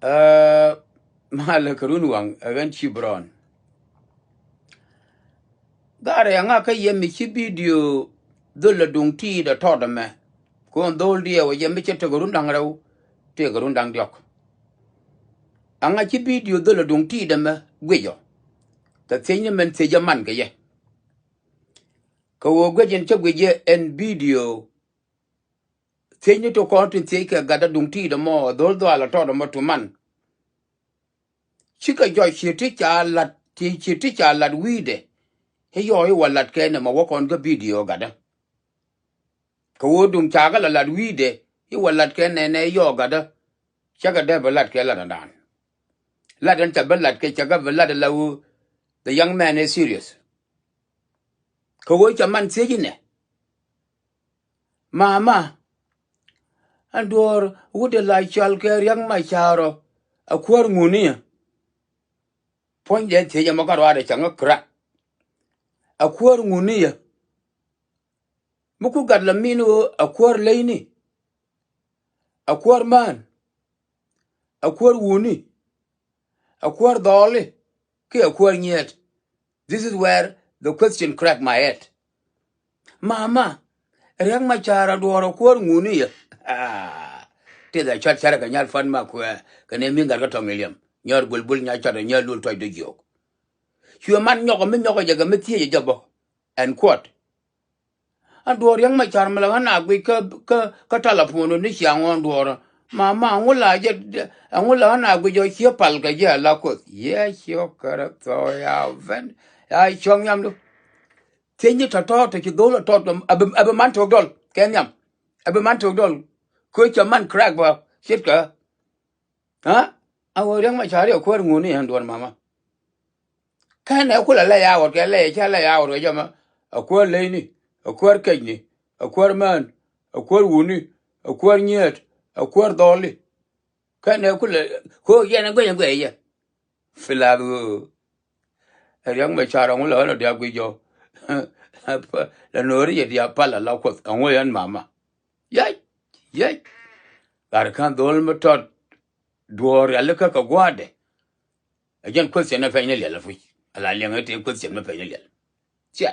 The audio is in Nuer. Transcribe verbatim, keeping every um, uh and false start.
Aa, malɛ kɛ run waŋ ɛ ɣän ci brɔn. Garɛ aŋa kä yɛ mi ci bidio dhol ɛ duŋ ti̱i̱t ɛ tɔt ɛmɛ. Kun dhol diɛ wä yɛ mi cɛ tekɛ run da̱ŋ rɛw, tekɛ run da̱ŋ diɔk. Aŋa ci bidio dhol ɛ duŋ ti̱i̱t ɛmɛ guic ɔ. Kɛ thiecni mɛn thiec ɛ man kɛ yɛ. Kɛ ɣöö guic in cä guic yɛ ɛn bidio. Thiecni ti kɔn tin thiec kɛ gatdä duŋ ti̱i̱t ɛmɔ, dhol dhual ɛ tɔt ɛmɔ tu man. Cikɛ jɔc ci ti ca lat, ci, ci ti ca lat wi̱i̱dɛ. I̱ yɔɔ i̱ wä lat kɛ nɛ mɛ wä kɔn kä bidio gatdä. Kɛ ɣöö duŋ ca kɛ la lat wi̱i̱dɛ, i̱ wä lat kɛ nɛ nɛ i̱ yɔɔ gatdä. Cakɛ dee bi lat kɛ lat ɛndan. Lat ɛn ca bi lat kɛ cakɛ bi lat ɛ la ɣöö the young man is serious. Kɛ ɣöö ca man thiec inɛ. Mama, ɛn duɔ̱ɔ̱r wut dee la cɔal kɛ Riɛk Macar ɔ, a kuäär ŋuni yɛ? Puɔ̱nydɛ thiec ɛmɔ kä ruaadɛ cäŋ ɛ crack. A kuäär ŋuni yɛ? Mi ku gat la min ɣöö a kuäär leyni, a kuäär mään, a kuäär wuni, a kuäär dhɔli, kiɛ a kuäär nyiet. This is where the question crack my head. Mama, Riɛk Macar a duɔ̱ɔ̱r a kuäär ŋuni yɛ? Ah, tithɛ cɔt carɛ kɛ nyal fan ma kuɛ kɛ ni mi gat kä tɔŋ iliɛm. Nyɔr bulbul nya cɔt ɛ nyɔr lul tɔc di jiok. Cuɛ man nyɔk mi nyɔk jɛ kɛ mi thiec jɛ bä. Ɛn kuɔt. Ɛn duɔ̱ɔ̱r Riɛk Macar mi la ɣän a guic kä, kä, kä talapon ni cia ŋɔn duɔ̱ɔ̱r. Mama, ɛŋu la jɛ, ɛŋu la ɣän a guic ɔ cië pal kɛ jɛ a la Kuoth. Yɛ ciök kärɛ thɔɔk ya vɛn. Ya cuɔ̱ŋ nhiamdu. Thiecni tɔ̱tɔ̱ te ci dhol tɔ̱tɔ̱, a bi, a bi man tok dɔl kɛ nhiam. A bi man tok dɔl. Kä cɛ man crack bä ce̱tkɛ. Ha? A ɣöö Riɛk Macar a kuäär ŋuni ɛn duɔ̱ɔ̱r mama. Kɛn ɛ kulɛ lɛ ya wut kɛ lɛ ca lɛ ya wut kɛ jɛ mɛ. A kuäär leyni, a kuäär kecni, a kuäär mään, a kuäär wuni, a kuäär nyiet, a kuäär dhɔli. Kɛn ɛ kulɛ ko yɛn ɛ guɛny ɛ guɛy yɛ. Filath ɣöö Riɛk Macar ɛŋu la ɣän ɔ diaal guic jɔk. La no̱o̱ri yɛ diaal pal a la Kuoth ɛŋu yɛn mama. Yec, yec. Gat kän dhol mi tɔt duɔ̱ɔ̱r rialikä kɛ gua̱a̱dɛ. Ɛ jɛn question ni pɛny ni liɛl a puc. A la liɛŋ ɛ tëë question mi pɛny ni liɛl. Ciɛ.